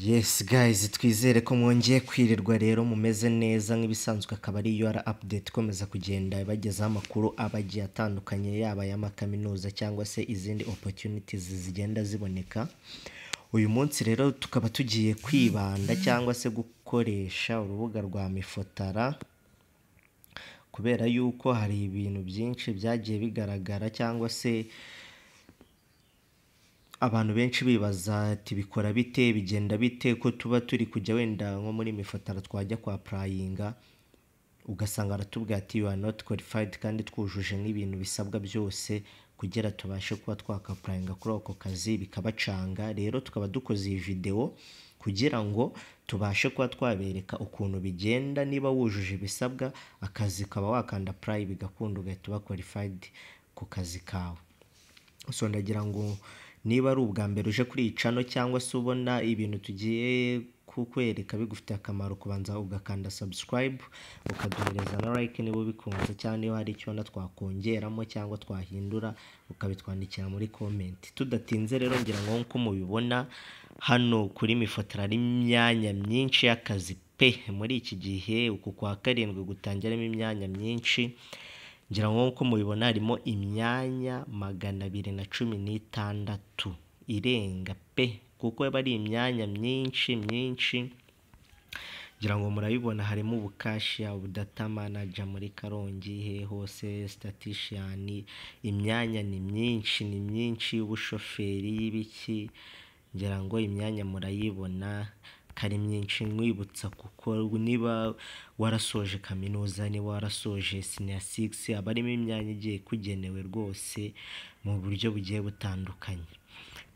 Yes guys, twizere ko mwongeye kwirirwa rero mumeze neza. Nk'ibisanzwe akaba ari UR Update ikomeza kugenda ibagezaho amakuru aba agiye atandukanye, yaba ay'amakaminuza cyangwa se izindi opportunities zigenda ziboneka. Uyu munsi rero tukaba tugiye kwibanda cyangwa se gukoresha urubuga rwa MIFOTRA, kubera yuko hari ibintu byinshi byagiye bigaragara cyangwa se abantu benshi bibaza ati: "Bikora bite? Bigenda bite?" Ko tuba turi kujya wenda nko muri MIFOTRA, twajya kwa applyinga ugasanga aratubwira ati: "You are not qualified", kandi twujuje nk'ibintu bisabwa byose kugira tubashe kuba twaka applyinga kuri ako kazi, bikabacanga. Rero tukaba dukoze iyi video kugira ngo tubashe kuba twabereka ukuntu bigenda. Niba wujuje ibisabwa, akazi ukaba wakanda apply bigakunda, ugahita uba qualified ku kazi kawe. So ndagira ngo niba ari ubwa mbere uje kuri iyi channel cyangwa se ubona ibintu tugiye kukwereka bigufitiye akamaro, kubanza ugakanda subscribe, ukaduhereza na like niba ubikunze, cyangwa niba hari icyo ubona twakongeramo cyangwa twahindura, ukabitwandikira muri comment. Tudatinze rero, ngira ngo nk'uko mubibona hano kuri MIFOTRA hari imyanya myinshi y'akazi pe. Muri iki gihe, uku kwa karindwi gutangiramo imyanya myinshi. Ngira ngo nk'uko mubibona harimo imyanya 216 irenga pe, kuko aba ari imyanya myinshi myinshi. Ngira ngo murabibona, harimo ubu cashier, ubu data manager muri Karongi he hose, statistician. Imyanya ni myinshi, ni myinshi, y'ubushoferi, y'ibiki. Ngira ngo imyanya murayibona ko ari myinshi. Nkwibutsa, kuko niba warasoje kaminuza, niba warasoje senior six, haba harimo imyanya igiye ikugenewe rwose mu buryo bugiye butandukanye.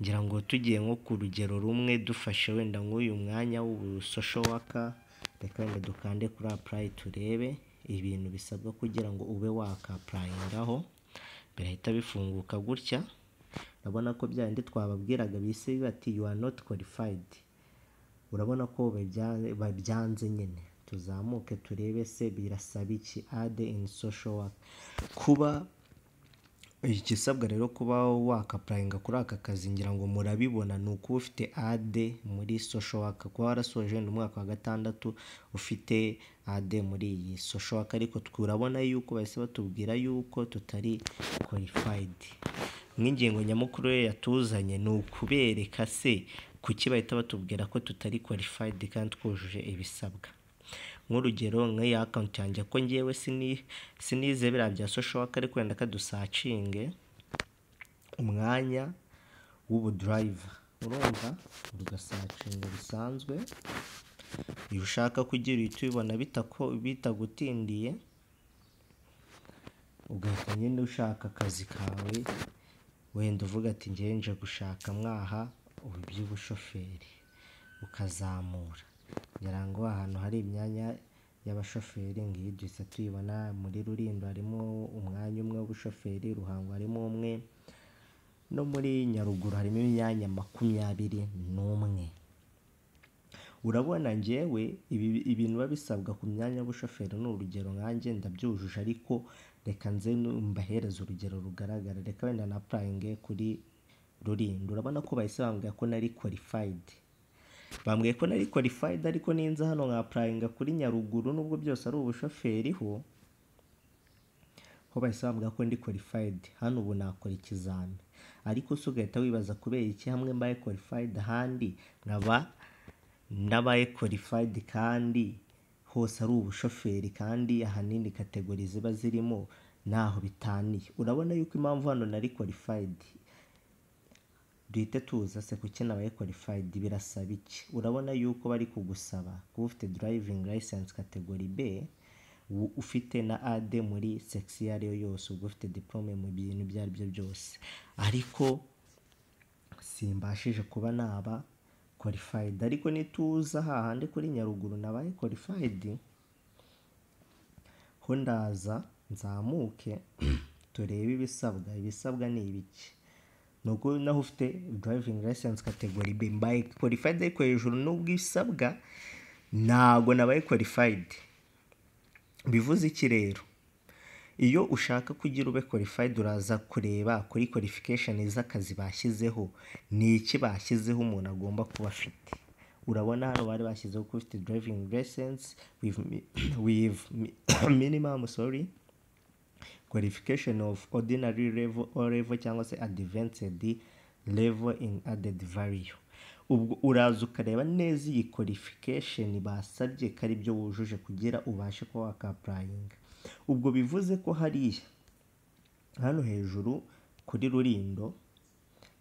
Ngira ngo tugiye nko ku rugero rumwe, dufashe wenda nk'uyu mwanya w'ubu social worker, reka wenda dukande kuri apply turebe ibintu bisabwa kugira ngo ube waka applyingaho. Birahita bifunguka gutya. Urabona ko bya bindi twababwiraga bise bati: "You are not qualified." Urabona ko babyanze nyine. Tuzamuke turebe se birasaba iki? A D in social work. Kuba igisabwa rero kuba waka applyinga kuri aka kazi, ngira ngo murabibona, ni ukuba ufite A D muri social work, kuba warasoje wenda umwaka wa gatandatu ufite A D muri iyi social work. Ariko turabona yuko bahise batubwira yuko tutari qualified. Nk'ingingo nyamukuru yatuzanye ni ukubereka se kuki bahita batubwira ko tutari qualified kandi twujuje ibisabwa. Nk'urugero nk'iyi account yanjye, ko ngewe sinize biriya bya social work, ariko wenda ka dusearchinge umwanya w'ubu driver. Urumva ugasearchinga bisanzwe, iyo ushaka kugira uhita ubibona bitagutindiye, ugahita nyine ushaka akazi kawe. Wenda uvuga ati: "Ngewe nje gushaka mwaha ubu by'ubushoferi", ukazamura. Ngira ngo ahantu hari imyanya y'abashoferi ngiyi duhita tuyibona. Muri Rulindo harimo umwanya umwe w'ubushoferi, Ruhango harimo umwe, no muri Nyaruguru harimo imyanya 21. Urabona ngewe ibi ibintu biba bisabwa ku myanya y'ubushoferi, ni urugero, nkanjye ndabyujuje, ariko reka nze mbahereze urugero rugaragara. Reka wenda na applyinge kuri Rulindo. Urabona ko bahise bambwira ko nari qualified, bambwiye ko nari qualified. Ariko ninza hano nka applyinga kuri Nyaruguru, nubwo byose ari ubushoferi, ho bahise bambwira ko ndi qualified. Hano ubu nakora ikizami. Ariko se ugahita wibaza kubera iki hamwe mbaye qualified, ahandi nkaba nabaye qualified, kandi hose ari ubushoferi, kandi ahanini category ziba zirimo ntaho bitaniye? Urabona yuko impamvu hano nari qualified, duhite tuza se kuki nabaye qualified, birasaba iki? Urabona yuko bari kugusaba kuba ufite driving license category B, ufite na A D muri section iyo ari yo yose, ubwo ufite diplôme mu bintu ibyo ari byo byose. Ariko simbashije kuba naba qualified. Ariko nituza hahandi kuri Nyaruguru nabaye qualified, ho ndaza nzamuke turebe ibisabwa. Ibisabwa ni ibiki? Ni uko naho ufite driving license category B. Mbaye qualified, ariko hejuru nubwo isabwa ntago nabaye qualified. Bivuze iki rero? Iyo ushaka kugira ube qualified, uraza kureba kuri qualification z'akazi bashyizeho, ni iki bashyizeho umuntu agomba kuba afite. Urabona hano bari bashyizeho ko ufite driving license with minimum, sorry, qualification of ordinary level or level cyangwa se advanced level in added value. Ubwo uraza ukareba neza iyi qualification basabye ko ari byo wujuje kugira ubashe kuba waka-applyinga. Ubwo bivuze ko hariya hano hejuru kuri Rurindo,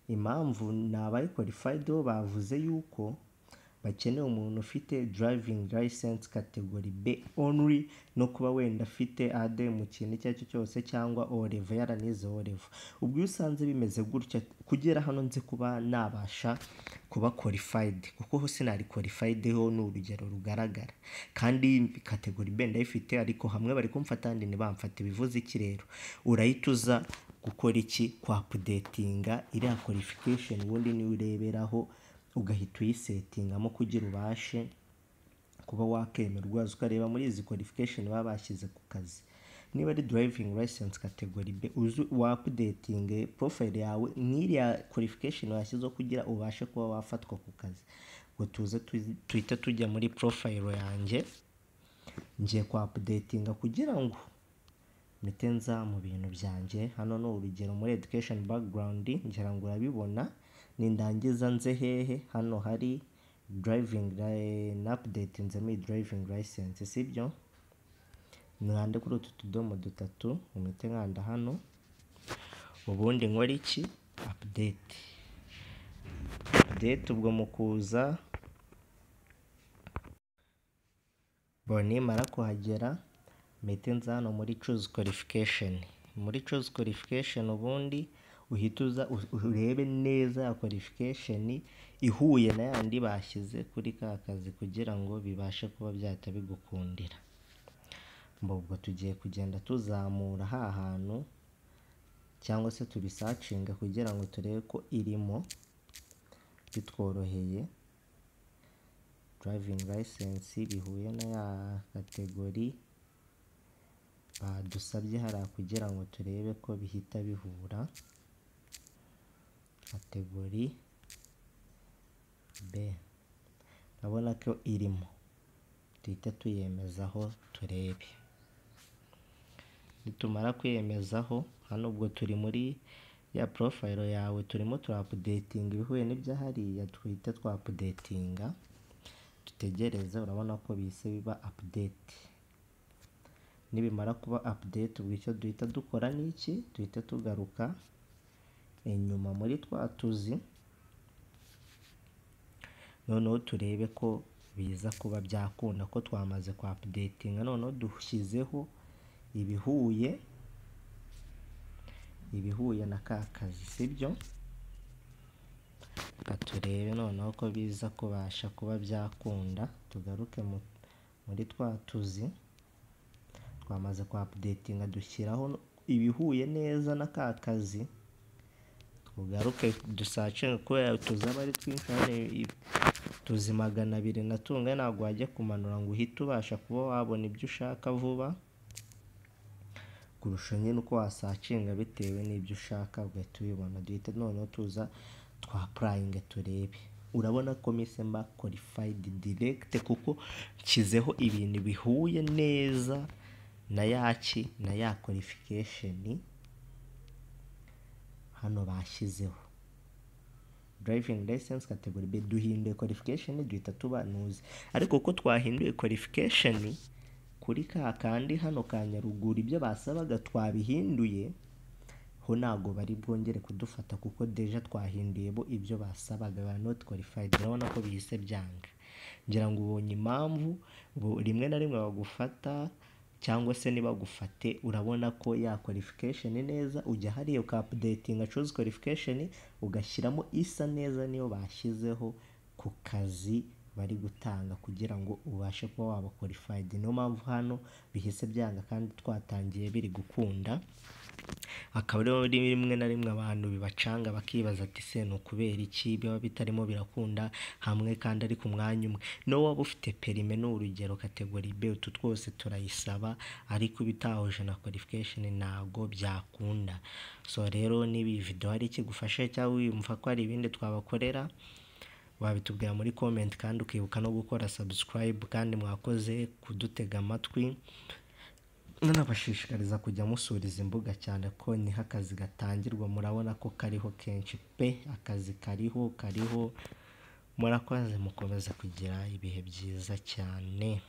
impamvu nabaye qualified bo bavuze yuko bakeneye umuntu ufite driving license category B only, no kuba wenda afite AD mu kintu icyo ari cyo cyose cyangwa O level, yaranize O level. Ubwo iyo usanze bimeze gutya, kugera hano nzi kuba nabasha kuba qualified, kuko ho sinari qualified ho, ni urugero rugaragara, kandi category B ndayifite, ariko hamwe bari kumfata ahandi ntibamfate. Bivuze iki rero? Urahita uza gukora iki? Kwa updatinga iriya qualification, ubundi niyo ureberaho ugahita uyisettingamo kugira ubashe kuba wakemerwa. Ukareba muri izi qualification baba bashyize ku kazi, niba ari driving license category B, uzi wa updating profile yawe nk'iriya qualification washyizeho kugira ubashe kuba wafatwa ku kazi. Ngo tuze tuhite tujya muri profile yanjye, ngiye kwa updatinga kugira ngo mpite nza mu bintu byanjye. Hano ni urugero muri education background, ngira ngo urabibona. Nindangiza nze hehe? Hano hari driving na update nzemo iyi driving license, sibyo? Mwande kuri utu tudomo dutatu, mpite nkanda hano, ubundi nkora iki? Update, update. Ubwo mu kuza bo, nimara kuhagera mpite nza hano muri choose qualification. Muri choose qualification ubundi uhita uza urebe neza ya qualification ihuye na yandi bashyize kuri ka kazi kugira ngo bibashe kuba byahita bigukundira. Ubwo tugiye kugenda tuzamura ha hantu cyangwa se tubisearchinga kugira ngo turebe ko irimo bitworoheye. Driving license bihuye na ya category badusabye hariya kugira ngo turebe ko bihita bihura. Category B urabona ko irimo, duhite tuyemezaho turebe. Nitumara kwiyemezaho hano, ubwo turi muri ya profile yawe, turimo tura updatinga ibihuye n'ibya hariya, tuhite twa updatinga, dutegereze. Urabona ko bihise biba update. Nibimara kuba update, ubwo icyo duhita dukora ni iki? Duhita tugaruka inyuma muri twa tuzi, noneho turebe ko biza kuba byakunda ko twamaze kwa updatinga, noneho dushyizeho ibihuye na ka kazi, sibyo? Reka turebe noneho ko biza kubasha kuba byakunda. Tugaruke muri twa tuzi, twamaze kwa updatinga, dushyiraho ibihuye neza na ka kazi. Tugaruke dusearchinge kubera tuzaba ari twinshi hano, tuzi 200 na tungahe, ntabwo wajya kumanura ngo uhite ubasha kuba wabona ibyo ushaka vuba kurusha nyine uko wasearchinga bitewe n'ibyo ushaka ugahita ubibona. Duhite noneho tuza twa applyinge turebe. Urabona ko mpise mba qualified direct kuko nshyizeho ibintu bihuye neza na yaki na ya qualification hano bashyizeho, driving license category B. Duhinduye qualification duhita tuba nuzi, ariko kuko twahinduye qualification kuri ka kandi hano ka Nyaruguru, ibyo basabaga twabihinduye ho, ntabwo bari bwongere kudufata kuko déjà twahinduye bo ibyo basabaga, ba not qualified. Urabona ko bihise byanga. Ngira ngo ubonye impamvu rimwe na rimwe bagufata cyangwa se ntibagufate. Urabona ko ya qualification neza, ujya hariya uka updatinga choose qualification, ugashyiramo isa neza niyo bashyizeho ku kazi bari gutanga kugira ngo ubashe kuba waba qualified. Niyo mpamvu hano bihise byanga kandi twatangiye biri gukunda. Akaba ariho rimwe na rimwe abantu bibacanga, bakibaza ati: "Se ni ukubera iki biba bitarimo birakunda hamwe kandi ari ku mwanya umwe?" No waba ufite permis, ni urugero, category B, utu twose turayisaba, ariko ibitahuje na qualification ntago byakunda. So rero niba iyi video hari ikigufashe cyangwa wumva ko hari ibindi twabakorera. Wabitubwira muri comment, kandi ukibuka no gukora subscribe. Kandi mwakoze kudutega amatwi, nanabashishikariza kujya musura izi mbuga cyane ko niho akazi gatangirwa. Murabona ko kariho kenshi pe, akazi kariho kariho. Murakoze, mukomeze kugira ibihe byiza cyane.